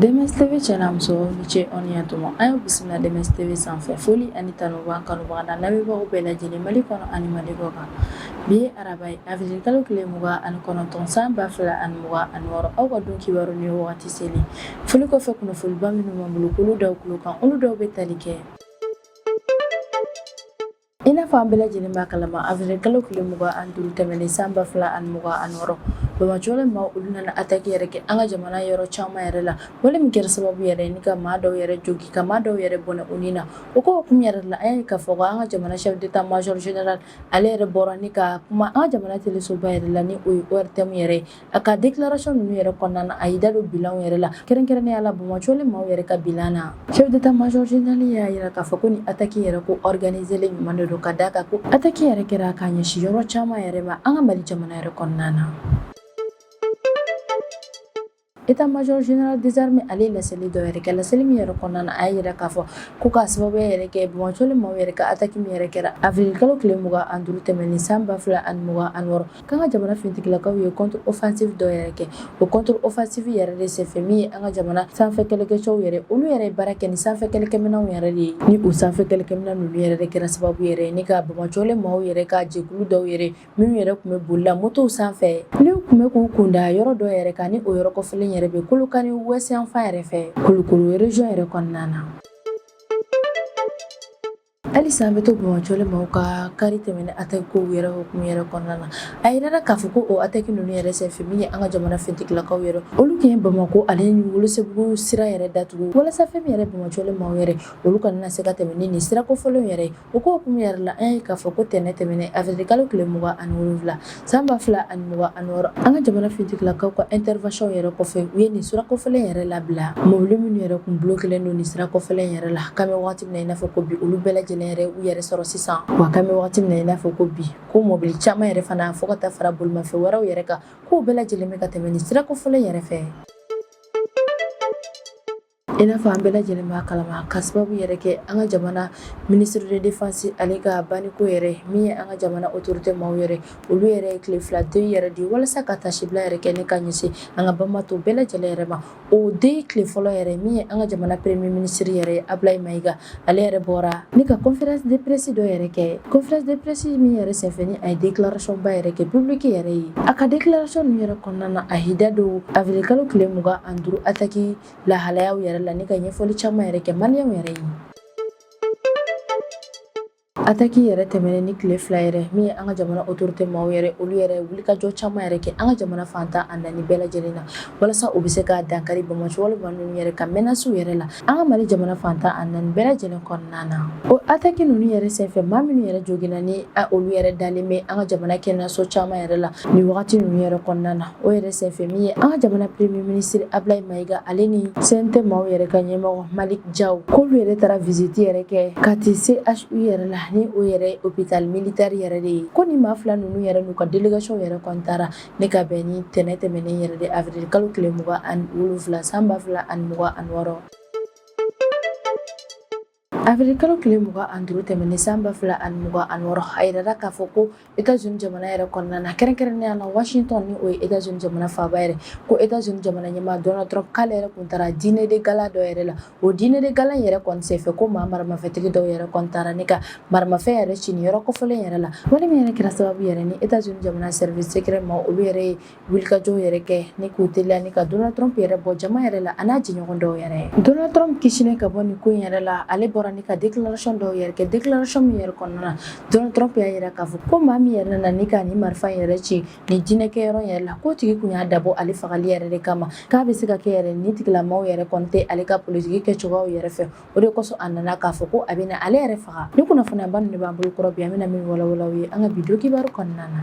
DMS TV cɛ n'a muso, aw ni ce, aw ni yantuma. An y'aw bisimila DMS TV sanfɛ. Foli ani tanu b'an kanubaga n'an lamɛnbagaw bɛɛ lajɛlen, Mali kɔnɔ ani Mali kɔ kan. Bi ye araba ye, avril kalo tile 29, san 2026. Aw ka don kibaru ni wagati seli. Foli kɔfɛ, kunnafoniba minnu b'an bolo k'olu da aw tulo kan, olu dɔw bɛ tali kɛ i n'a fɔ an bɛɛ lajɛlen b'a kalama, avril kalo tile 25 tɛmɛnen, san 2026, banbaanciwale maaw, olu nana attaque yɛrɛ kɛ an ka jamana yɔrɔ caman yɛrɛ la, wale min kɛra sababu yɛrɛ ni ka maa dɔw yɛrɛ jogi, ka maa dɔw yɛrɛ bɔnɛ u ni na. O ko hukumu yɛrɛ la, an y'a ye k'a fɔ ko an ka jamana chef d'état major général, ale yɛrɛ bɔra ni ka kuma an ka jamana telesoba yɛrɛ la, ni o ye ORTM yɛrɛ ye. A ka déclaration ninnu yɛrɛ kɔnɔna na, a y'i da don bilanw yɛrɛ la, kɛrɛnkɛrɛnnenya la banbaanciwale maaw yɛrɛ ka bilan na. Chef d'état major général y'a jira k'a fɔ ko ni attaque yɛrɛ ko organisé ɲuman de don, ka d'a kan ko attaque yɛrɛ kɛra k'a ɲɛsin yɔrɔ caman yɛrɛ ma an ka Mali jamana yɛrɛ kɔnɔna na. État major général des armées, ale ye laseli dɔ yɛrɛ kɛ. Laseli min yɛrɛ kɔnɔna na, a y'a jira k'a fɔ ko k'a sababuya yɛrɛ kɛ banbaanciwale maaw yɛrɛ ka attaque min yɛrɛ kɛra avril kalo tile 25 tɛmɛnen, san 2026, k'an ka jamana finitigilakaw ye contre offensive dɔ yɛrɛ kɛ. O contre offensive yɛrɛ de senfɛ, min ye an ka jamana sanfɛ kɛlɛkɛcɛw yɛrɛ, olu yɛrɛ ye baara kɛ ni sanfɛ kɛlɛkɛminɛnw yɛrɛ de ye. Ni o sanfɛ kɛlɛkɛminɛn ninnu yɛrɛ de kɛra sababu yɛrɛ ye ni ka banbaanciwale maaw yɛrɛ ka jɛkulu dɔw yɛrɛ, minnu yɛrɛ tun bɛ boli la motow sanfɛ, n'u tun bɛ k'u kunda yɔrɔ dɔ yɛrɛ kan, ni o yɔrɔ kɔfɛlen yɛrɛ bɛ Kolokani ouest yanfan yɛrɛ fɛ, Kulukoro région yɛrɛ kɔnɔna na. Halisa an bɛ to banbaanciwale maaw ka kari tɛmɛnen attaque kow yɛrɛ hukumu yɛrɛ kɔnɔna na. A yirara k'a fɔ ko o attaque ninnu yɛrɛ senfɛ, min ye an ka jamana finitigilakaw yɛrɛ, olu tun ye Bamakɔ ale ni Welesebugu sira yɛrɛ datugu, walasa fɛn min yɛrɛ banbaanciwale maaw yɛrɛ, olu kana na se ka tɛmɛ ni nin sira kofɔlenw yɛrɛ ye. O ko hukumu yɛrɛ la, an ye k'a fɔ ko tɛnɛn tɛmɛnen, avril kalo tile 27, san 2026, an ka jamana finitigilakaw ka intervention yɛrɛ kɔfɛ, u ye nin sira kofɔlen yɛrɛ labila. Mobili minnu yɛrɛ tun bloquélen don nin sira kofɔlen yɛrɛ la, k'an bɛ waati min na i n'a fɔ ko bi, olu bɛɛ lajɛlen yɛrɛ u yɛrɛ sɔrɔ sisan. Wa k'an bɛ waati min na i n'a fɔ ko bi, ko mobili caman yɛrɛ fana, fo ka taa fara bolimafɛn wɛrɛw yɛrɛ kan, k'u bɛɛ lajɛlen bɛ ka tɛmɛ nin sira kofɔlen yɛrɛ fɛ. I n'a fɔ an bɛɛ lajɛlen b'a kalama, ka sababu yɛrɛ kɛ an ka jamana ministre de défense, ale ka banniko yɛrɛ, min ye an ka jamana autorité maaw yɛrɛ, olu yɛrɛ ye tile 2 deuil yɛrɛ di walasa ka tasibila yɛrɛ kɛ ne ka ɲɛsin an ka banbaatɔ bɛɛ lajɛlen yɛrɛ ma. O deuil tile fɔlɔ yɛrɛ, min ye an ka jamana premier ministre yɛrɛ ye, Ablaye Mayiga, ale yɛrɛ bɔra ni ka conférence de presse dɔ yɛrɛ kɛ. Conférence de presse min yɛrɛ senfɛ, ni a ye déclaration ba yɛrɛ kɛ public yɛrɛ ye. A ka déclaration ninnu yɛrɛ kɔnɔna na, a y'i da don avril kalo tile 25 attaque lahalayaw yɛrɛ la, ni ka ɲɛfɔli caman yɛrɛ kɛ maliyɛnw yɛrɛ ye. Attaque yɛrɛ tɛmɛnen ni tile 2 yɛrɛ, min ye an ka jamana autorité maaw yɛrɛ, olu yɛrɛ wulikajɔ caman yɛrɛ kɛ an ka jamana fan 14 bɛɛ lajɛlen na, walasa u bɛ se ka dankari banbaanciwale maa ninnu yɛrɛ ka menaces yɛrɛ la an ka Mali jamana fan 14 bɛɛ lajɛlen kɔnɔna na. O attaque ninnu yɛrɛ senfɛ, maa minnu yɛrɛ joginna, ni olu yɛrɛ dalen bɛ an ka jamana kɛnɛyaso caman yɛrɛ la nin wagati ninnu yɛrɛ kɔnɔna na. O yɛrɛ senfɛ, min ye an ka jamana premier ministre Ablaye Mayiga, ale ni CNT maaw yɛrɛ ka ɲɛmɔgɔ Malick Diaw, k'olu yɛrɛ taara visite yɛrɛ kɛ Kati CHU yɛrɛ la, ni o yɛrɛ hôpital militaire yɛrɛ de ye. Ko ni maa fila ninnu yɛrɛ n'u ka délégation yɛrɛ kɔni taara ne ka bɛn ni tɛnɛn tɛmɛnen yɛrɛ de, avril kalo tile 27, san 2026. Avril kalo tile 25 tɛmɛnen, san 2026, a yirara k'a fɔ ko États-Unis jamana yɛrɛ kɔnɔna na, kɛrɛnkɛrɛnnenya la Washington, ni o ye États-Unis jamana faaba yɛrɛ, ko États-Unis jamana ɲɛmaa Donald Trump, k'ale yɛrɛ kun taara dîner de gala dɔ yɛrɛ la. O dîner de gala yɛrɛ kɔni senfɛ, ko maa maramafɛntigi dɔw yɛrɛ kɔni taara ne ka maramafɛn yɛrɛ ci nin yɔrɔ kofɔlen yɛrɛ la, wale min yɛrɛ kɛra sababu yɛrɛ ni États-Unis jamana service secret ma, olu yɛrɛ ye wulikajɔw yɛrɛ kɛ ni k'u teliya ni ka Donald Trump yɛrɛ bɔ jama yɛrɛ la, a n'a jɛɲɔgɔn dɔw yɛrɛ. Donald Trump kisinen ka bɔ nin ko in yɛrɛ la, ale bɔra ni ka déclaration dɔw yɛrɛ kɛ. Déclaration min yɛrɛ kɔnɔna na, Donald Trump y'a yira k'a fɔ ko maa min yɛrɛ nana ni ka nin marifa yɛrɛ ci nin dîner kɛyɔrɔ yɛrɛ la, k'o tigi kun y'a dabɔ ale fagali yɛrɛ de kama, k'a bɛ se ka kɛ yɛrɛ ni tigilamaw yɛrɛ kɔni tɛ ale ka politiki kɛcogoyaw yɛrɛ fɛ. O de kosɔn a nana k'a fɔ ko a bɛna ale yɛrɛ faga. Ni kunnafoniyaba ninnu de b'an bolo kɔrɔ bi, an bɛna min walawala aw ye an ka bi don kibaru kɔnɔna na.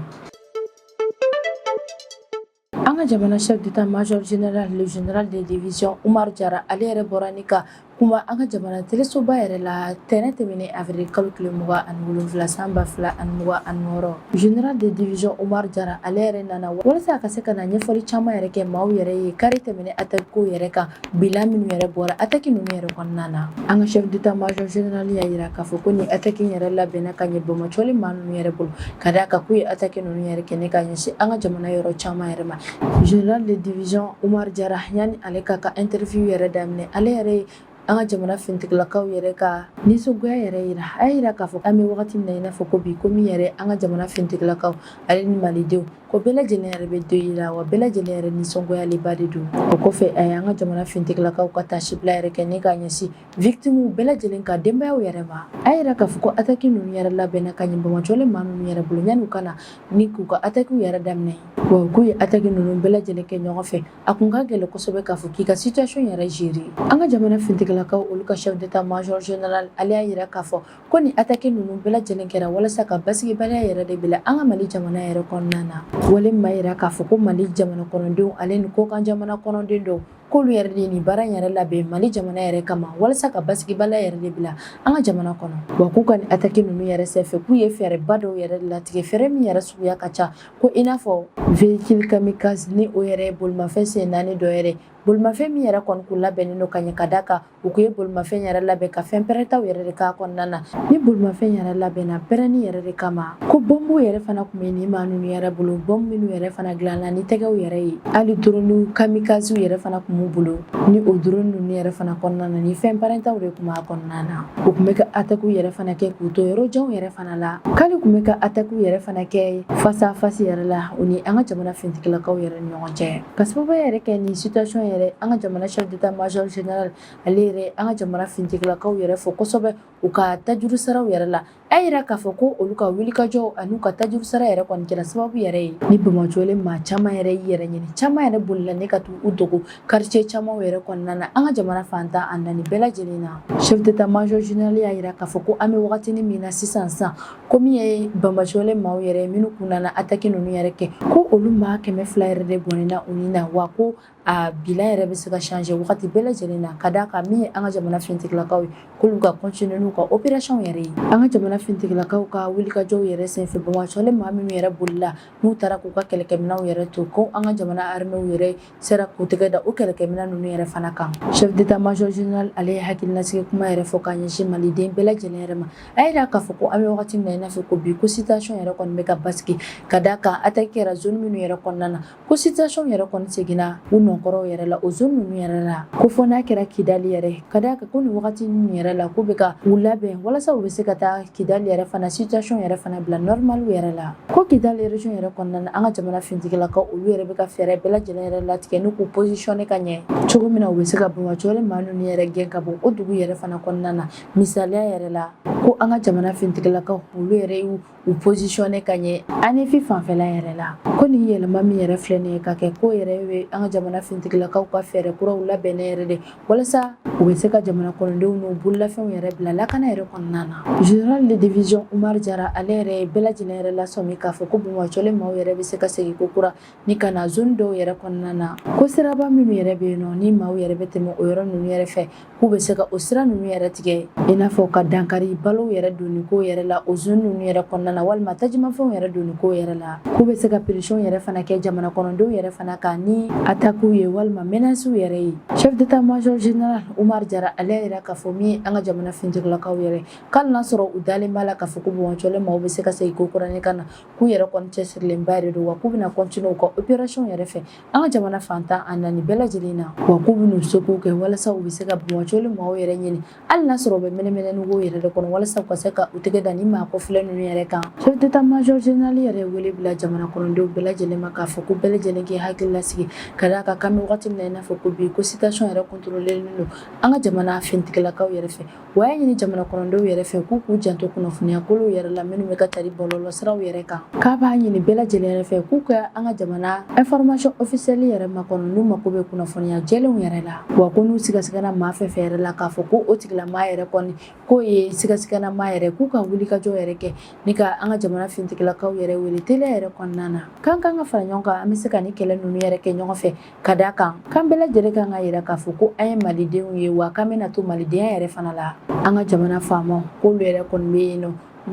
An ka jamana chef d'état major général, le général de division Umar Jara, ale yɛrɛ bɔra ni ka Kuma an ka jamana telesoba yɛrɛ la tɛnɛn tɛmɛnen avril kalo tile 27 san 2026. Général de division Umaru Jara, ale yɛrɛ nana walasa a ka se ka na ɲɛfɔli caman yɛrɛ kɛ maaw yɛrɛ ye kari tɛmɛnen attaque ko yɛrɛ kan, bilan minnu yɛrɛ bɔra attaque ninnu yɛrɛ kɔnɔna na. An ka chef d'état-major général y'a jira k'a fɔ ko nin attaque in yɛrɛ labɛnna ka ɲɛ banbaanciwale maa ninnu yɛrɛ bolo, ka d'a kan k'u ye attaque ninnu yɛrɛ kɛ ni ka ɲɛsin an ka jamana yɔrɔ caman yɛrɛ ma. Général de division Umaru Jara, yanni ale k'a ka interview yɛrɛ daminɛ, ale yɛrɛ ye an ka jamana finitigilakaw yɛrɛ ka nisɔngoya yɛrɛ yira. A y'a yira k'a fɔ an bɛ wagati min na i n'a fɔ ko bi, ko min yɛrɛ an ka jamana finitigilakaw ale ni malidenw ko bɛɛ lajɛlen yɛrɛ bɛ deuil la, wa bɛɛ lajɛlen yɛrɛ nisɔngoyalenba de don. O kɔfɛ, a ye an ka jamana finitigilakaw ka taasibila yɛrɛ kɛ ni k'a ɲɛsin victimes bɛɛ lajɛlen ka denbayaw yɛrɛ ma. A y'a yira k'a fɔ ko attaque ninnu yɛrɛ labɛnna ka ɲɛ banbaanciwale maa ninnu yɛrɛ bolo yanni u ka na ni k'u ka attaque yɛrɛ daminɛ, wa k'u ye attaque ninnu bɛɛ lajɛlen kɛ ɲɔgɔn fɛ, a kun ka gɛlɛn kosɛbɛ k'a fɔ k'i ka situation yɛrɛ gérer. An ka jamana finitigilakaw, olu ka chef d'état-major général, ale y'a yira k'a fɔ ko nin attaque ninnu bɛɛ lajɛlen kɛra walasa ka basigibaliya yɛrɛ de bila an ka Mali jamana yɛrɛ kɔnɔna na. Wale min b'a yira k'a fɔ ko Mali jamana kɔnɔdenw ale ni kɔkan jamana kɔnɔden dɔw, k'olu yɛrɛ de ye nin baara in yɛrɛ labɛn Mali jamana yɛrɛ kama walasa ka basigibaliya yɛrɛ de bila an ka jamana kɔnɔ. Wa k'u ka nin attaque ninnu yɛrɛ senfɛ, k'u ye fɛɛrɛba dɔw yɛrɛ latigɛ, fɛɛrɛ min yɛrɛ suguya ka ca, ko i n'a fɔ véhicule kamikaze, ni o yɛrɛ ye bolimafɛn sen naani dɔ yɛrɛ, bolimafɛn min yɛrɛ kɔni kun labɛnnen don ka ɲɛ, ka d'a kan u kun ye bolimafɛn yɛrɛ labɛn ka fɛn pɛrɛntaw yɛrɛ de k'a kɔnɔna na. Ni bolimafɛn yɛrɛ labɛnna pɛrɛnni yɛrɛ de kama, ko bɔnbu yɛrɛ fana tun bɛ nin maa ninnu yɛrɛ bolo, bɔnbu minnu yɛrɛ fana dilanna ni tɛgɛw yɛrɛ ye. Hali drone kamikaze yɛrɛ fana tun b'u bolo, ni o drone ninnu yɛrɛ fana kɔnɔna na, ni fɛn pɛrɛntaw de tun b'a kɔnɔna na. U tun bɛ ka attaque yɛrɛ fana kɛ k'u to yɔrɔ janw yɛrɛ fana la, k'ale tun bɛ ka attaque yɛrɛ fana kɛ face à face yɛrɛ la u ni an ka jamana finitigilakaw yɛrɛ ni ɲɔgɔn cɛ. Ka sababu yɛrɛ kɛ nin situation yɛrɛ, an ka jamana chef d'état-major général, ale yɛrɛ an ka jamana finitigilakaw yɛrɛ fo kosɛbɛ u ka tajuru saraw yɛrɛ la. A yira k'a fɔ ko olu ka wulikajɔ ani ka tajuru sara yɛrɛ kɔni kɛra sababu yɛrɛ ye ni banbaanciwale maa caman yɛrɛ y'i yɛrɛ ɲini, caman yɛrɛ bolila ne ka t'u dogo quartier caman yɛrɛ kɔnɔna na an ka jamana fan 14 bɛɛ lajɛlen na. Chef d'état-major général y'a yira k'a fɔ ko an bɛ wagatinin min na sisan sisan, ko min ye banbaanciwale maaw yɛrɛ minnu kun nana attaque ninnu yɛrɛ kɛ, ko olu maa 200 yɛrɛ de bɔnɛna u ni na, wa ko a bilan yɛrɛ bɛ se ka changer wagati bɛɛ lajɛlen na, ka d'a kan min ye an ka jamana finitigilakaw ye, k'olu ka continuer n'u ka opération yɛrɛ ye. An ka jamana finitigilakaw ka wulikajɔw yɛrɛ senfɛ, banbaanciwale maa minnu yɛrɛ bolila n'u taara k'u ka kɛlɛkɛminɛnw yɛrɛ to, ko an ka jamana armée yɛrɛ sera k'u tɛgɛ da o kɛlɛkɛminɛn ninnu yɛrɛ fana kan. Chef d'état-major général, ale ye hakililasigi kuma yɛrɛ fɔ k'a ɲɛsin maliden bɛɛ lajɛlen yɛrɛ ma. A y'a yira k'a fɔ ko an bɛ wagati min na i n'a fɔ ko bi, ko situation yɛrɛ kɔni bɛ ka basigi, ka d'a kan attaque kɛra zone minnu yɛrɛ kɔnɔna na, ko situation yɛrɛ kɔni seginna u nɔkɔrɔw yɛrɛ la o zone ninnu yɛrɛ la, ko fɔ n'a kɛra Kidali yɛrɛ, ka d'a kan ko nin wagati ninnu yɛrɛ la, k'u bɛ ka u labɛn walasa u bɛ se ka taa Kidali yɛrɛ fana situation yɛrɛ fana bila normal yɛrɛ la. Ko Kidali région yɛrɛ kɔnɔna na, an ka jamana finitigilakaw, olu yɛrɛ bɛ ka fɛɛrɛ bɛɛ lajɛlen yɛrɛ latigɛ ni k'u positionner ka ɲɛ cogo min na u bɛ se ka banbaanciwale maa ninnu yɛrɛ gɛn ka bɔ o dugu yɛrɛ fana kɔnɔna na. Misaliya yɛrɛ la, ko an ka jamana finitigilakaw, olu yɛrɛ y'u u positionner ka ɲɛ Anéfi fanfɛla yɛrɛ la. Ko nin yɛlɛma min yɛrɛ filɛ nin ye ka kɛ, ko yɛrɛ bɛ an ka jamana finitigilakaw ka fɛɛrɛ kuraw labɛnnen yɛrɛ de walasa u bɛ se ka jamana kɔnɔdenw n'u bololafɛnw yɛrɛ bila lakana yɛrɛ kɔnɔna na. Général de division Umaru Jara, ale yɛrɛ ye bɛɛ lajɛlen yɛrɛ lasɔmi k'a fɔ ko banbaanciwale maaw yɛrɛ bɛ se ka segin ko kura ni ka na zone dɔw yɛrɛ kɔnɔna na, ko siraba minnu yɛrɛ bɛ yen nɔ ni maaw yɛrɛ bɛ tɛmɛ o yɔrɔ ninnu yɛrɛ fɛ, k'u bɛ se ka o sira ninnu yɛrɛ tigɛ, i n'a fɔ ka dankari balow yɛrɛ donni ko yɛrɛ la o zone ninnu yɛrɛ kɔnɔna na, walima tajimafɛnw yɛrɛ donni ko yɛrɛ la, k'u bɛ se ka pression yɛrɛ fana kɛ jamana kɔnɔdenw yɛrɛ fana kan ni attaques ye walima menaces yɛrɛ ye. Chef d'état-major général Umaru Jara, ale y'a yira k'a fɔ min ye an ka jamana finitigilakaw yɛrɛ, k'ale n'a sɔrɔ u dalen b'a la k'a fɔ ko banbaanciwale maaw bɛ se ka segin ko kura ka na, k'u yɛrɛ kɔni cɛsirilenba de don, wa k'u bɛna continuer u ka opération yɛrɛ fɛ an ka jamana fan 14 bɛɛ lajɛlen na, wa k'u bɛn'u seko kɛ walasa u bɛ se ka banbaanciwale maaw yɛrɛ ɲini, hali n'a sɔrɔ u bɛ mɛnɛmɛnɛni ko yɛrɛ de kɔnɔ, walasa u ka se ka u tɛgɛ da ni maa kɔfilɛ ninnu yɛrɛ kan. Chef d'état-major général yɛrɛ wele bila jamana kɔnɔdenw bɛɛ lajɛlen ma k'a fɔ ko bɛɛ lajɛlen k'i hakili lasigi, ka d'a kan k'an bɛ wagati min na i n'a fɔ ko bi, ko situation yɛrɛ contrôlé don an ka jamana finitigilakaw yɛrɛ fɛ. Wa y'a ɲini jamana kɔnɔdenw yɛrɛ fɛ k'u k'u janto kunnafoniya kolow yɛrɛ la minnu bɛ ka cari bɔlɔlɔ siraw yɛrɛ kan. K'a b'a ɲini bɛɛ lajɛlen yɛrɛ fɛ k'u ka an ka jamana information officielle yɛrɛ makɔnɔ n'u mako bɛ kunnafoniya jɛlenw yɛrɛ la. Wa ko n'u sigasigara maa fɛn fɛn yɛrɛ la k'a fɔ ko o tigilamaa yɛrɛ kɔni k'o ye sigasigana maa yɛrɛ, k'u ka wulikajɔ yɛrɛ kɛ ni ka an ka jamana finitigilakaw yɛrɛ wele teliya yɛrɛ kɔnɔna na. K'an kan ka fara ɲɔgɔn kan, an bɛ se ka ni kɛlɛ ninnu yɛrɛ kɛ ɲɔgɔn fɛ, ka d'a kan K'an bɛɛ lajɛlen kan ka yira k'a fɔ ko an ye malidenw ye, wa k'an bɛna to malidenya yɛrɛ fana la. An ka jamana faamaw, k'olu yɛrɛ kɔni bɛ yen nɔ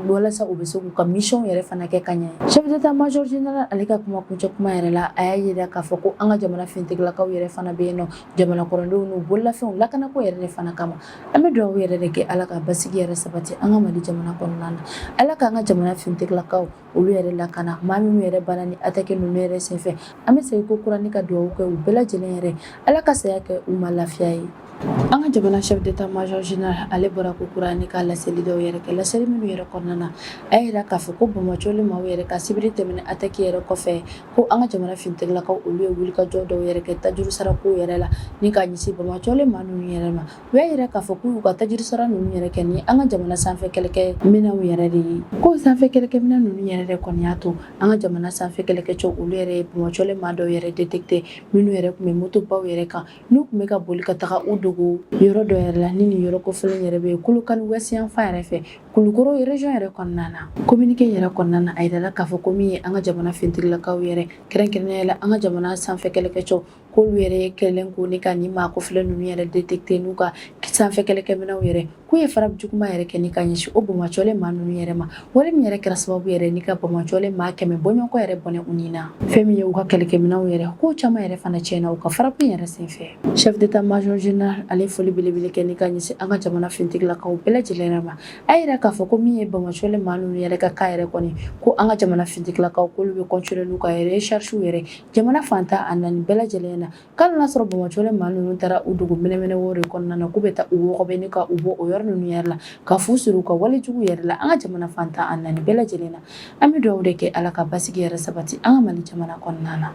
walasa u bɛ se k'u ka mission yɛrɛ fana kɛ ka ɲɛ. Chef d'état major général, ale ka kuma kuncɛ kuma yɛrɛ la, a y'a yira k'a fɔ ko an ka jamana finitigilakaw yɛrɛ fana bɛ yen nɔ jamana kɔnɔdenw n'u bololafɛnw lakanako yɛrɛ de fana kama. An bɛ dugawu yɛrɛ de kɛ, Ala ka basigi yɛrɛ sabati an ka Mali jamana kɔnɔna na, Ala k'an ka jamana finitigilakaw olu yɛrɛ lakana. Maa minnu yɛrɛ banna ni attaque ninnu yɛrɛ senfɛ, an bɛ segin ko kura ni ka dugawu kɛ u bɛɛ lajɛlen yɛrɛ, Ala ka saya kɛ u ma lafiya ye. An ka jamana chef d'état major général, ale bɔra ko kura ni ka laseli dɔw yɛrɛ kɛ, laseli minnu yɛrɛ kɔnɔna na, a y'a yira k'a fɔ ko banbaanciwale maaw yɛrɛ ka sibiri tɛmɛnen attaque yɛrɛ kɔfɛ, ko an ka jamana finitigilakaw olu ye wulikajɔ dɔw yɛrɛ kɛ tajuru sarako yɛrɛ la ni ka ɲɛsin banbaanciwale maa ninnu yɛrɛ ma. U y'a yira k'a fɔ k'u y'u ka tajuru sara ninnu yɛrɛ kɛ ni an ka jamana sanfɛ kɛlɛkɛ minɛnw yɛrɛ de ye, ko sanfɛ kɛlɛkɛminɛn ninnu yɛrɛ de kɔni y'a to an ka jamana sanfɛ kɛlɛkɛcɛw olu yɛrɛ ye banbaanciwale maa dɔw yɛrɛ détecté, minnu yɛrɛ tun bɛ motobaw yɛrɛ kan, n'u tun bɛ ka boli ka taga u dogo yɔrɔ dɔ yɛrɛ la, ni nin yɔrɔ kofɔlen yɛrɛ bɛ yen Kolokani ouest yanfan yɛrɛ fɛ, Kulukɔrɔ région yɛrɛ kɔnɔna na. Communiqué yɛrɛ kɔnɔna na, a yirala k'a fɔ ko min ye an ka jamana finitigilakaw yɛrɛ, kɛrɛnkɛrɛnnenya la an ka jamana sanfɛ kɛlɛkɛcɛw, k'olu yɛrɛ ye kɛlɛ ko ni ka nin maa kofɔlen ninnu yɛrɛ détecté n'u ka sanfɛ kɛlɛkɛminɛnw yɛrɛ, k'u ye frappe juguman yɛrɛ kɛ ni ka ɲɛsin o banbaanciwale maa ninnu yɛrɛ ma, wale min yɛrɛ kɛra sababu yɛrɛ ni ka banbaanciwale maa 100 bɔɲɔgɔnkɔ yɛrɛ bɔnɛ u ni na. Fɛn min ye u ka kɛlɛkɛminɛnw yɛrɛ, k'o caman yɛrɛ fana tiɲɛna u ka frappe yɛrɛ senfɛ. Chef d'état major général, ale foli belebele kɛ ni ka ɲɛsin an ka jamana finitigilakaw bɛɛ lajɛlen yɛrɛ ma. A yira k'a fɔ ko min ye banbaanciwale maa ninnu yɛrɛ ka cas yɛrɛ kɔni, ko an ka jamana finitigilakaw k'olu bɛ continuer n'u ka recherche yɛrɛ jamana fan 14 bɛɛ lajɛlen na, k'ale n'a sɔrɔ banbaanciwale maa ninnu taara u dogo mɛnɛmɛnɛ wo de kɔnɔna na, k'u bɛ taa u wɔgɔbɛ ni ka u bɔ o yɔrɔ ninnu yɛrɛ la, ka fu siri u ka walejugu yɛrɛ la an ka jamana fan 14 bɛɛ lajɛlen na. An bɛ dugawu de kɛ, Ala ka basigi yɛrɛ sabati an ka Mali jamana kɔnɔna na.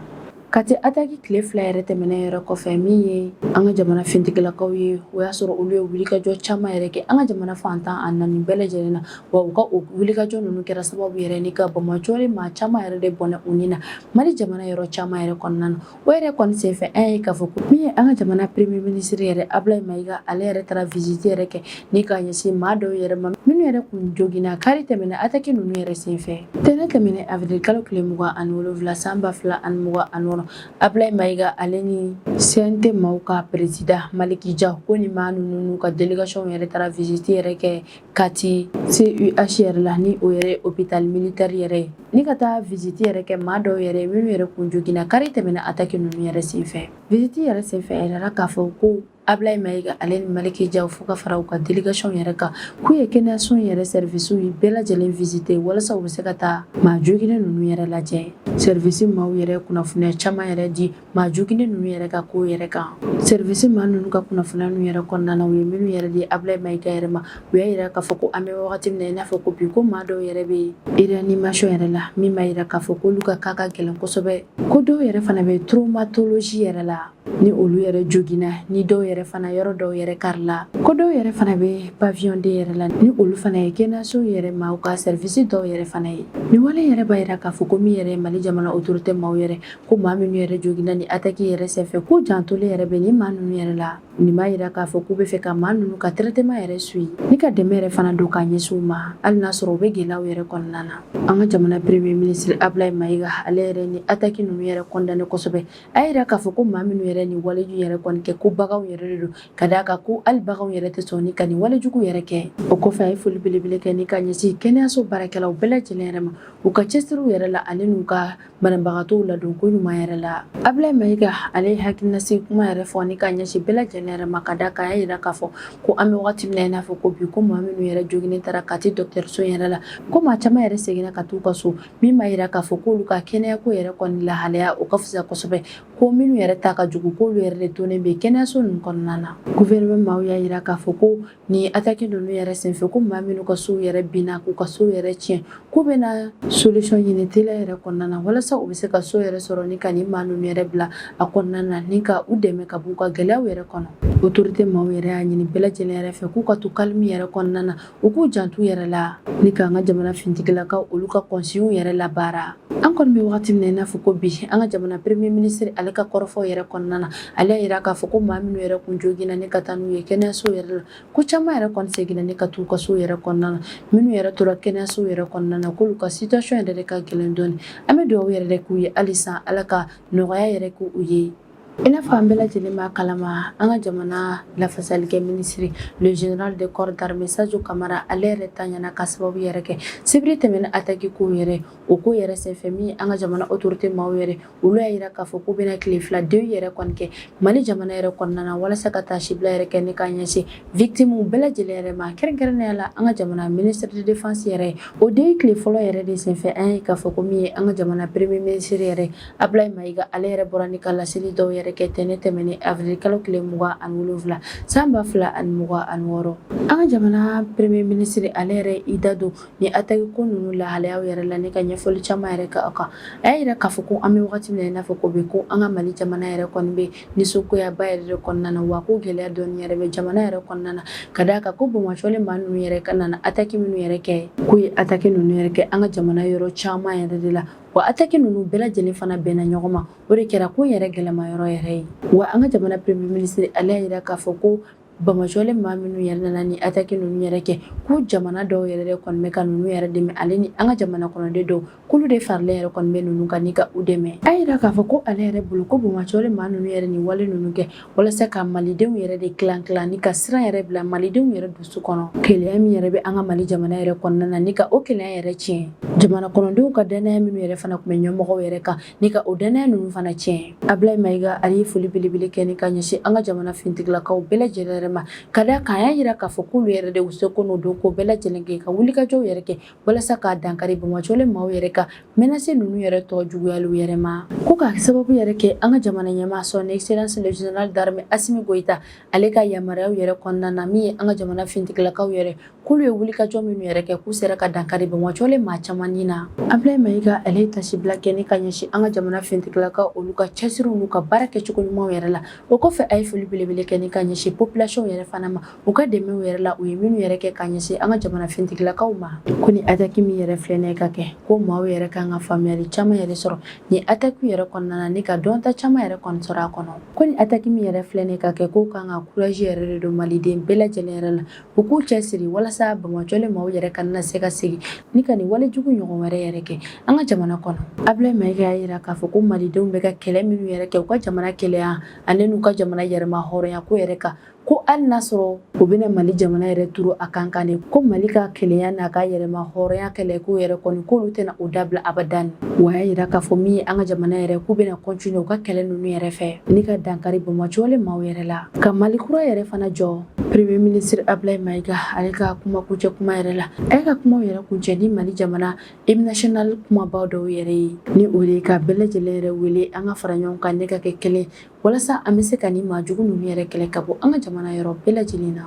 Ka te attaque tile 2 yɛrɛ tɛmɛnen yɛrɛ kɔfɛ, min ye an ka jamana finitigilakaw ye, o y'a sɔrɔ olu ye wulikajɔ caman yɛrɛ kɛ an ka jamana fan 14 bɛɛ lajɛlen na, wa u ka o wulikajɔ ninnu kɛra sababu yɛrɛ ni ka banbaanciwale maa caman yɛrɛ de bɔnɛ u ni na Mali jamana yɔrɔ caman yɛrɛ kɔnɔna na. O yɛrɛ kɔni senfɛ, an ye k'a fɔ ko min ye an ka jamana premier ministre yɛrɛ, Ablaye Mayiga, ale yɛrɛ taara visite yɛrɛ kɛ ni ka ɲɛsin maa dɔw yɛrɛ ma, minnu yɛrɛ kun joginna kari tɛmɛnen attaque ninnu yɛrɛ senfɛ. Tɛnɛn tɛmɛnen avril kalo tile 27 san 2026, Ablaye Mayiga, ale ni CNT maaw ka président Maliki Jaw, ko ni maa ninnu n'u ka délégation yɛrɛ taara visite yɛrɛ kɛ Kati CUH yɛrɛ la, ni o yɛrɛ hôpital militaire yɛrɛ ye, ni ka taa visite yɛrɛ kɛ maa dɔw yɛrɛ minnu yɛrɛ kun joginna kari tɛmɛnen attaque ninnu yɛrɛ senfɛ. Visite yɛrɛ senfɛ, a yirala k'a fɔ ko Ablaye Mayiga, ale ni Maliki Jaw, fo ka fara u ka délégation yɛrɛ kan, k'u ye kɛnɛyaso yɛrɛ service bɛɛ lajɛlen visiter walasa u bɛ se ka taa maa joginnen ninnu yɛrɛ lajɛ. Service maaw yɛrɛ kunnafoniya caman yɛrɛ di maa joginnen ninnu yɛrɛ ka ko yɛrɛ kan. Service maa ninnu ka kunnafoniya ninnu yɛrɛ kɔnɔna na, u ye minnu yɛrɛ di Ablaye Mayiga yɛrɛ ma, u y'a yira k'a fɔ ko an bɛ wagati min na i n'a fɔ ko bi, ko maa dɔw yɛrɛ bɛ réanimation yɛrɛ la, min b'a yira k'a fɔ k'olu ka cas ka gɛlɛn kosɛbɛ, ko dɔw yɛrɛ fana bɛ traumatologie yɛrɛ la, ni olu yɛrɛ joginna, ni dɔw yɛrɛ fana yɔrɔ dɔw yɛrɛ karila, ko dɔw yɛrɛ fana bɛ pavillon D yɛrɛ la, ni olu fana ye kɛnɛyaso yɛrɛ maaw ka service dɔw yɛrɛ fana ye. Nin wale yɛrɛ b'a yira k'a fɔ ko min yɛrɛ ye Mali jamana autorité maaw yɛrɛ, ko maa minnu yɛrɛ joginna ni attaque yɛrɛ senfɛ, k'u jantolen yɛrɛ bɛ ni maa ninnu yɛrɛ la. Nin b'a yira k'a fɔ k'u bɛ fɛ ka maa ninnu ka traitement yɛrɛ suit ni ka dɛmɛ yɛrɛ fana don k'a ɲɛsin u ma, hali n'a sɔrɔ u bɛ gɛlɛyaw yɛrɛ kɔnɔna na. An ka jamana premier ministre Ablaye Mayiga, ale yɛrɛ ni attaque ninnu yɛrɛ condamné kosɛbɛ. A yira k'a fɔ ko maa minnu yɛrɛ ni walejugu yɛrɛ kɔni kɛ, ko baganw yɛrɛ de don, ka d'a kan ko hali baganw yɛrɛ tɛ sɔn ni ka nin walejugu yɛrɛ kɛ. O kɔfɛ, a ye foli belebele kɛ ni ka ɲɛsin kɛnɛyaso baarakɛlaw bɛɛ lajɛlen yɛrɛ ma, u ka cɛsiriw yɛrɛ la, ale n'u ka banabagatɔw ladon ko ɲuman yɛrɛ la. Ablaye Mayiga, ale ye hakilinasigi kuma yɛrɛ fɔ ni ka ɲɛsin bɛɛ lajɛlen yɛrɛ ma, ka d'a kan a y'a yira k'a fɔ ko an bɛ wagati min na i n'a fɔ ko bi, ko maa minnu yɛrɛ joginnen taara Kati dɔgɔtɔrɔso yɛrɛ la, ko maa caman yɛrɛ seginna ka t'u ka so, min b'a yira k'a fɔ k'olu ka kɛnɛyako yɛrɛ kɔni lahalaya o ka fisa kosɛbɛ, ko minnu yɛrɛ ta ka jugu, k'olu yɛrɛ de tonen bɛ kɛnɛyaso ninnu kɔnɔna na. Gouvernement maaw y'a yira k'a fɔ ko ni attaque ninnu yɛrɛ senfɛ, ko maa minnu ka sow yɛrɛ binna, k'u ka sow yɛrɛ tiɲɛ, k'u bɛna solution ɲini teliya yɛrɛ kɔnɔna na walasa u bɛ se ka so yɛrɛ sɔrɔ ni ka nin maa ninnu yɛrɛ bila a kɔnɔna na, ni ka u dɛmɛ ka b'u ka gɛlɛyaw yɛrɛ kɔnɔ. Autorité maaw yɛrɛ y'a ɲini bɛɛ lajɛlen yɛrɛ fɛ k'u ka to calme yɛrɛ kɔnɔna na, u k'u janto yɛrɛ la, ni k'an ka jamana finitigilakaw olu ka consignes yɛrɛ labaara. An kɔni bɛ wagati min na i n'a fɔ ko bi, an ka jamana premier ministre, ale ka kɔrɔfɔw yɛrɛ kɔnɔna na, ale y'a yira k'a fɔ ko maa minnu yɛrɛ kun joginna ni ka taa n'u ye kɛnɛyaso yɛrɛ la, ko caman yɛrɛ kɔni seginna ni ka t'u ka so yɛrɛ kɔnɔna na. Minnu yɛrɛ tora kɛnɛyaso yɛrɛ kɔnɔna na, k'olu ka situation yɛrɛ de ka gɛlɛn dɔɔni. An bɛ dugawu yɛrɛ de k'u ye halisa, Ala ka nɔgɔya yɛrɛ k'u ye. I n'a fɔ an bɛɛ lajɛlen b'a kalama, an ka jamana lafasalikɛ minisiri, le général de corps d'armée Sadio Camara, ale yɛrɛ tanyana ka sababu yɛrɛ kɛ sibiri tɛmɛnen attaque ko yɛrɛ. O ko yɛrɛ senfɛ, min an ka jamana autorité maaw yɛrɛ, olu y'a jira k'a fɔ k'u bɛna tile 2 deuil yɛrɛ kɔni kɛ Mali jamana yɛrɛ kɔnɔna na, walasa ka taasibila yɛrɛ kɛ ni ka ɲɛsin victimes bɛɛ lajɛlen yɛrɛ ma, kɛrɛnkɛrɛnnenya la an ka jamana ministre de défense yɛrɛ. O deuil tile fɔlɔ yɛrɛ de senfɛ, an ye k'a fɔ ko min ye an ka jamana premier ministre yɛrɛ, Ablaye Mayiga, ale yɛrɛ bɔra ni ka laseli dɔw yɛrɛ kɛ tɛnɛn tɛmɛnen avril kalo tile 27 san 2026. An ka jamana premier ministre, ale yɛrɛ i da don ni attaque ko ninnu lahalayaw yɛrɛ la ni ka ɲɛfɔli caman yɛrɛ kɛ a kan. A y'a jira k'a fɔ ko an bɛ wagati min na, i n'a fɔ ko bi, ko an ka Mali jamana yɛrɛ kɔni bɛ nisɔngoyaba yɛrɛ de kɔnɔna na, wa ko gɛlɛya dɔɔni yɛrɛ bɛ jamana yɛrɛ kɔnɔna na, ka d'a kan ko banbaanciwale maa ninnu yɛrɛ ka nana attaque minnu yɛrɛ kɛ, k'u ye attaque ninnu yɛrɛ kɛ an ka jamana yɔrɔ caman yɛrɛ de la, wa attaque ninnu bɛɛ lajɛlen fana bɛnna ɲɔgɔn ma. O de kɛra ko yɛrɛ gɛlɛma yɔrɔ yɛrɛ ye. Wa an ka jamana premier ministre, ale y'a jira k'a fɔ ko banbaanciwale maa minnu yɛrɛ nana ni attaque ninnu yɛrɛ kɛ, ko jamana dɔw yɛrɛ de kɔni bɛ ka ninnu yɛrɛ dɛmɛ, ale ni an ka jamana kɔnɔden dɔw, k'olu de faralen yɛrɛ kɔni bɛ ninnu kan ni ka u dɛmɛ. A yira k'a fɔ ko ale yɛrɛ bolo, ko banbaanciwale maa ninnu yɛrɛ ni wale ninnu kɛ walasa ka malidenw yɛrɛ de tilan tilan ni ka siran yɛrɛ bila malidenw yɛrɛ dusu kɔnɔ, kelenya min yɛrɛ bɛ an ka Mali jamana yɛrɛ kɔnɔna na, ni ka o kelenya yɛrɛ tiɲɛ, jamana kɔnɔdenw ka danaya minnu yɛrɛ fana tun bɛ ɲɛmɔgɔw yɛrɛ kan, ni ka o danaya ninnu fana tiɲɛ. Ablaye Mayiga, ale ye foli belebele kɛ ni ka ɲɛsin an ka jamana finitigilakaw bɛɛ lajɛlen yɛrɛ ma, ka d'a kan a y'a jira k'a fɔ k'olu yɛrɛ de u seko n'u dɔnko bɛɛ lajɛlen kɛ ka wulikajɔw yɛrɛ kɛ walasa k'a dankari banbaanciwale maaw yɛrɛ ka menace ninnu yɛrɛ tɔ juguyaliw yɛrɛ ma, ko ka sababu yɛrɛ kɛ an ka jamana ɲɛmaa, son excellence le général d'armée Assimi Goïta, ale ka yamaruyaw yɛrɛ kɔnɔna na, min ye an ka jamana finitigilakaw yɛrɛ, k'olu ye wulikajɔ minnu yɛrɛ kɛ, k'u sera ka dankari banbaanciwale maa caman ni na. Ablaye Mayiga, ale ye tasibila kɛ ni ka ɲɛsin an ka jamana finitigilakaw, olu ka cɛsiriw n'u ka baara kɛcogo ɲumanw yɛrɛ la. O kɔfɛ, a ye foli belebele kɛ ni ka ɲɛsin population yɛrɛ fana ma, u ka dɛmɛw yɛrɛ la, u ye minnu yɛrɛ kɛ ka ɲɛsin an ka jamana finitigilakaw ma. Ko ni attaque min yɛrɛ filɛ nin ye ka kɛ, ko maaw yɛrɛ kan ka faamuyali caman yɛrɛ sɔrɔ ni attaque yɛrɛ kɔnɔna na, ni ka dɔnta caman yɛrɛ kɔni sɔrɔ a kɔnɔ. Ko ni attaque min yɛrɛ filɛ nin ye ka kɛ, k'o kan ka courage yɛrɛ de don maliden bɛɛ lajɛlen yɛrɛ la, u k'u cɛsiri walasa banbaanciwale maaw yɛrɛ kana se ka segin ni ka nin walejugu ɲɔgɔn wɛrɛ yɛrɛ kɛ an ka jamana kɔnɔ. Ablaye Mayiga y'a jira k'a fɔ ko malidenw bɛ ka kɛlɛ minnu yɛrɛ kɛ u ka jamana kelenya ani n'u ka jamana yɛrɛma hɔrɔnya ko yɛrɛ kan, ko hali n'a sɔrɔ u bɛna Mali jamana yɛrɛ turu a kan kan de, ko Mali ka kelenya n'a ka yɛrɛma hɔrɔnya kɛlɛ ko yɛrɛ kɔni, k'olu tɛna o dabila abadan. Wa y'a jira k'a fɔ min ye an ka jamana yɛrɛ, k'u bɛna continuer u ka kɛlɛ ninnu yɛrɛ fɛ ni ka dankari banbaanciwale maaw yɛrɛ la, ka Mali kura yɛrɛ fana jɔ. Premier ministre Ablaye Mayiga, ale ka kuma kuncɛ kuma yɛrɛ la, a ye ka kumaw yɛrɛ kuncɛ ni Mali jamana hymne national kumabaw dɔw yɛrɛ ye, ni o de ye ka bɛɛ lajɛlen yɛrɛ wele an ka fara ɲɔgɔn kan ne ka kɛ kelen, walasa an bɛ se ka ni maa jugu ninnu yɛrɛ kɛlɛ ka bɔ an ka jamana yɔrɔ bɛɛ lajɛlen na.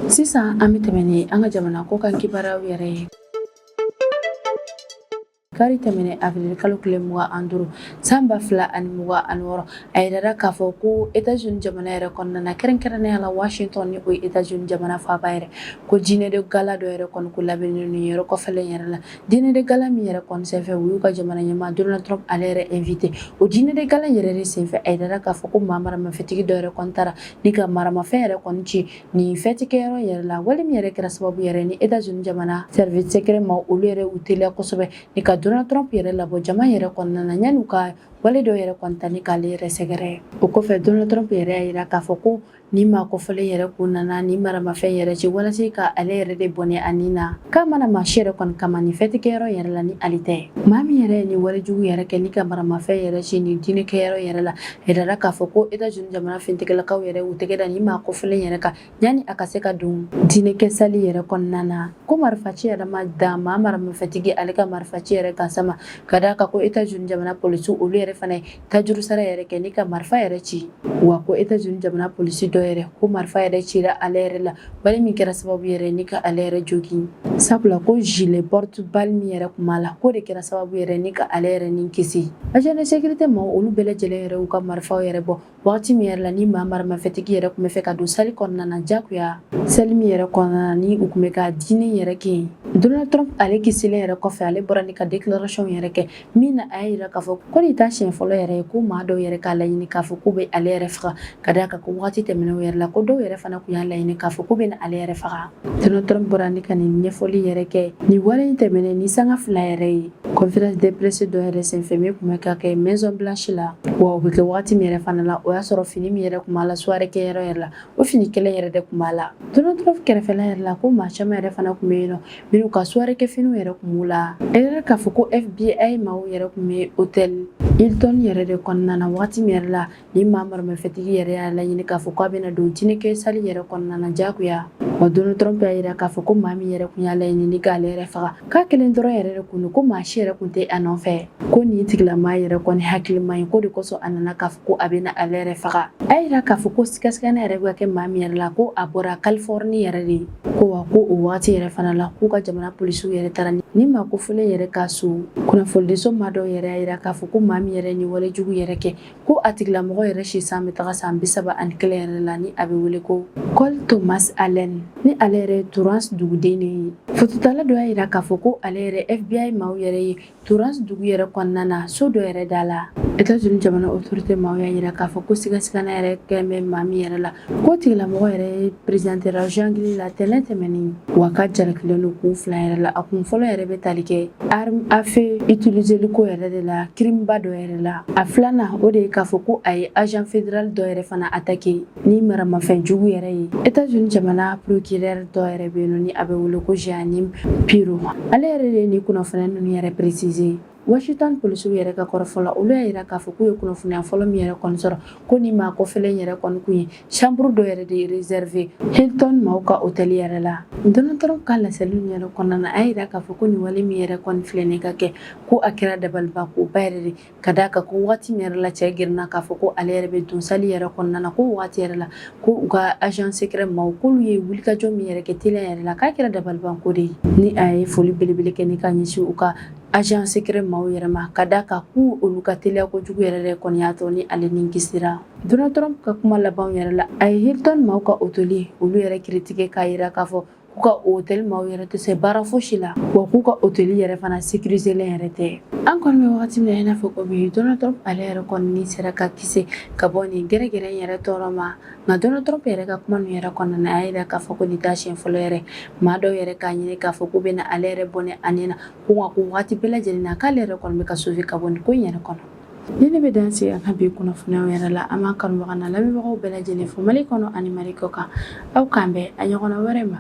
Sisan an bɛ tɛmɛ ni an ka jamana kɔkan kibaruyaw yɛrɛ ye. Kari tɛmɛnen avril kalo tile 25 san 2026, a yirara k'a fɔ ko États-Unis jamana yɛrɛ kɔnɔna na, kɛrɛnkɛrɛnnenya la Washington, ni o ye États-Unis jamana faaba yɛrɛ, ko dîner de gala dɔ yɛrɛ kɔni ko labɛnnen don yɔrɔ kɔfɛlen yɛrɛ la. Dîner de gala min yɛrɛ kɔni senfɛ, u y'u ka jamana ɲɛmaa Donald Trump, ale yɛrɛ invité. O dîner de gala yɛrɛ de senfɛ, a yirara k'a fɔ ko maa maramafɛntigi dɔ yɛrɛ kɔni taara ni ka maramafɛn yɛrɛ kɔni ci nin fête kɛyɔrɔ yɛrɛ la, wale min yɛrɛ kɛra sababu yɛrɛ ni États-Unis jamana service secret ma, olu yɛrɛ u teliya kosɛbɛ ni ka Donald Trump yɛrɛ labɔ jama yɛrɛ kɔnɔna na, yanni u ka wale dɔw yɛrɛ kɔni ta ni k'ale yɛrɛ sɛgɛrɛ. O kɔfɛ, Donald Trump yɛrɛ y'a jira k'a fɔ ko ni maa kɔfɔlen yɛrɛ kun nana ni maramafɛn yɛrɛ ci walasa ka ale yɛrɛ de bɔnɛ a ni na, k'a mana maa si yɛrɛ kɔni kama ni fête kɛyɔrɔ yɛrɛ la ni ale tɛ. Maa min yɛrɛ ye ni walejugu yɛrɛ kɛ ni ka maramafɛn yɛrɛ ci ni dîner kɛyɔrɔ yɛrɛ la, yirala k'a fɔ ko États-Unis jamana finitigilakaw yɛrɛ u tɛgɛ da ni maa kɔfɔlen yɛrɛ kan yanni a ka se ka don dîner kɛ salle yɛrɛ kɔnɔna na. Ko marifaci yɛrɛ ma dan maa maramafɛntigi ale ka marifaci yɛrɛ gansan ma, ka d'a kan ko États-Unis jamana polisiw, olu yɛrɛ fana ye tajuru sara yɛrɛ kɛ ni ka marifa yɛrɛ ci. Wa ko États-Unis jamana polisi dɔ yɛrɛ, ko marifa yɛrɛ cira ale yɛrɛ la, wale min kɛra sababu yɛrɛ ni ka ale yɛrɛ jogin, sabula ko gilet porte-balle min yɛrɛ kun b'a la, k'o de kɛra sababu yɛrɛ ni ka ale yɛrɛ ni kisi. Agent de sécurité maaw, olu bɛɛ lajɛlen yɛrɛ y'u ka marifaw yɛrɛ bɔ wagati min yɛrɛ la ni maa maramafɛntigi yɛrɛ tun bɛ fɛ ka don salle kɔnɔna na jagoya, salle min yɛrɛ kɔnɔna na ni u tun bɛ ka dîner yɛrɛ kɛ yen. Donald Trump, ale kisilen yɛrɛ kɔfɛ, ale bɔra ni ka déclaration yɛrɛ kɛ min na a y'a jira k'a fɔ ko nin t'a siɲɛ fɔlɔ yɛrɛ ye ko maa dɔw yɛrɛ k'a laɲini k'a fɔ k'u bɛ ale yɛrɛ faga, ka d'a kan ko wagati tɛmɛnenw yɛrɛ la, ko dɔw yɛrɛ fana tun y'a laɲini k'a fɔ k'u bɛna ale yɛrɛ faga. Donald Trump bɔra ni ka nin ɲɛfɔli yɛrɛ kɛ nin wale in tɛmɛnen ni sanga 2 yɛrɛ ye, conférence de presse dɔ yɛrɛ senfɛ min tun bɛ ka kɛ Maison Blanche la. Wa o bɛ kɛ waati min yɛrɛ fana la, o y'a sɔrɔ fini min yɛrɛ tun b'a la soirée kɛyɔrɔ yɛrɛ la, o fini kelen yɛrɛ de tun b'a la. Donald Trump kɛrɛfɛla yɛrɛ la, ko maa caman yɛrɛ fana tun bɛ yen nɔ minnu ka soirée kɛ finiw yɛrɛ tun b'u la. A yɛrɛ k'a fɔ ko FBI maaw yɛrɛ tun bɛ hôtel Hilton yɛrɛ de kɔnɔna na waati min yɛrɛ la ni maa maramafɛntigi yɛrɛ y'a laɲini k'a fɔ k'a bɛna don dîner kɛ salle yɛrɛ kɔnɔna na jagoya. Wa Donald Trump y'a jira k'a fɔ ko maa min yɛrɛ tun y'a laɲini ni k'ale yɛrɛ faga, k'a kelen dɔrɔn yɛrɛ de kun don, ko maa si yɛrɛ tun tɛ a nɔfɛ, ko nin tigilamaa yɛrɛ kɔni hakili man ɲi, k'o de kosɔn a nana k'a fɔ ko a bɛna ale yɛrɛ faga. A y'a jira k'a fɔ ko sigasigana yɛrɛ bɛ ka kɛ maa min yɛrɛ la, ko a bɔra Californie yɛrɛ de, ko wa ko o waati yɛrɛ fana la, k'u ka jamana polisiw yɛrɛ taara ni maa kofɔlen yɛrɛ ka so. Kunnafonidiso maa dɔw yɛrɛ y'a jira k'a fɔ ko maa min yɛrɛ ni wale jugu yɛrɛ kɛ, ko a tigilamɔgɔ yɛrɛ si san bɛ taga san 31 yɛrɛ la, ni a bɛ wele ko Cole Thomas Allen, ni ale yɛrɛ ye Torrance duguden de ye. Fototala dɔ y'a jira k'a fɔ ko ale yɛrɛ FBI maaw yɛrɛ ye Torrance dugu yɛrɛ kɔnɔna na, so dɔ yɛrɛ da la. États-Unis jamana autorité maaw y'a jira k'a fɔ ko sigasigana yɛrɛ kɛlen bɛ maa min yɛrɛ la, k'o tigilamɔgɔ yɛrɛ ye présentera jungle la tɛnɛn tɛmɛnen, wa k'a jalakilen don kun fila yɛrɛ la. A kun fɔlɔ yɛrɛ bɛ tali kɛ arme à feu utiliseli ko yɛrɛ de la, crime ba dɔ yɛrɛ la. A filanan, o de ye k'a fɔ ko a ye agent fédéral dɔ yɛrɛ fana attaqué ni maramafɛn jugu yɛrɛ ye. États-Unis jamana procureur dɔ yɛrɛ bɛ yen nɔ, ni a bɛ wele ko Jeanine Pirro, ale yɛrɛ de ye nin kunnafoniya ninnu yɛrɛ préciser. Washington polisiw yɛrɛ ka kɔrɔfɔ la, olu y'a jira k'a fɔ k'u ye kunnafoniya fɔlɔ min yɛrɛ kɔni sɔrɔ, ko ni maa kofɔlen yɛrɛ kɔni kun ye chambre dɔ yɛrɛ de réservé Hilton maaw ka hôtel yɛrɛ la. Donald Trump ka laseli yɛrɛ kɔnɔna na, a y'a jira k'a fɔ ko nin wale min yɛrɛ kɔni filɛ nin ka kɛ, ko a kɛra dabaliba koba yɛrɛ de, ka d'a kan ko waati min yɛrɛ la cɛ girinna k'a fɔ ko ale yɛrɛ bɛ don salle yɛrɛ kɔnɔna na, ko waati yɛrɛ la ko u ka agent secret maaw, k'olu ye wulikajɔ min yɛrɛ kɛ teliya yɛrɛ la, k'a kɛra dabalibanko de ye. Ni a ye foli belebele kɛ ni ka ɲɛsin u ka agent secret maaw yɛrɛ ma, ka d'a kan k'u olu ka teliya kojugu yɛrɛ de kɔni y'a to ni ale ni kisira. Donald Trump ka kuma labanw yɛrɛ la, a ye Hilton maaw ka hôtel olu yɛrɛ critiquer, k'a jira k'a fɔ k'u ka hôtel maaw yɛrɛ tɛ se baara fosi la, wa k'u ka hôtel yɛrɛ fana sécurisélen yɛrɛ tɛ. An kɔni bɛ wagati min na i n'a fɔ ko bi, Donald Trump ale yɛrɛ kɔni ni sera ka kisi ka bɔ nin gɛrɛgɛrɛ in yɛrɛ tɔɔrɔ ma. Nka Donald Trump yɛrɛ ka kuma ninnu yɛrɛ kɔnɔna na, a y'a jira k'a fɔ ko nin t'a siɲɛ fɔlɔ yɛrɛ maa dɔw yɛrɛ k'a ɲini k'a fɔ k'u bɛna ale yɛrɛ bɔnɛ a ni na, ko nka ko waati bɛɛ lajɛlen na k'ale yɛrɛ kɔni bɛ ka sauver ka bɔ nin ko in yɛrɛ kɔnɔ. Ni ne bɛ dan sigi an ka bi kunnafoniyaw yɛrɛ la, an b'a kanubaga n'a lamɛnbagaw bɛɛ lajɛlen fo Mali kɔnɔ ani Mali kɔ kan. Aw k'an bɛn a ɲɔgɔnna wɛrɛ ma.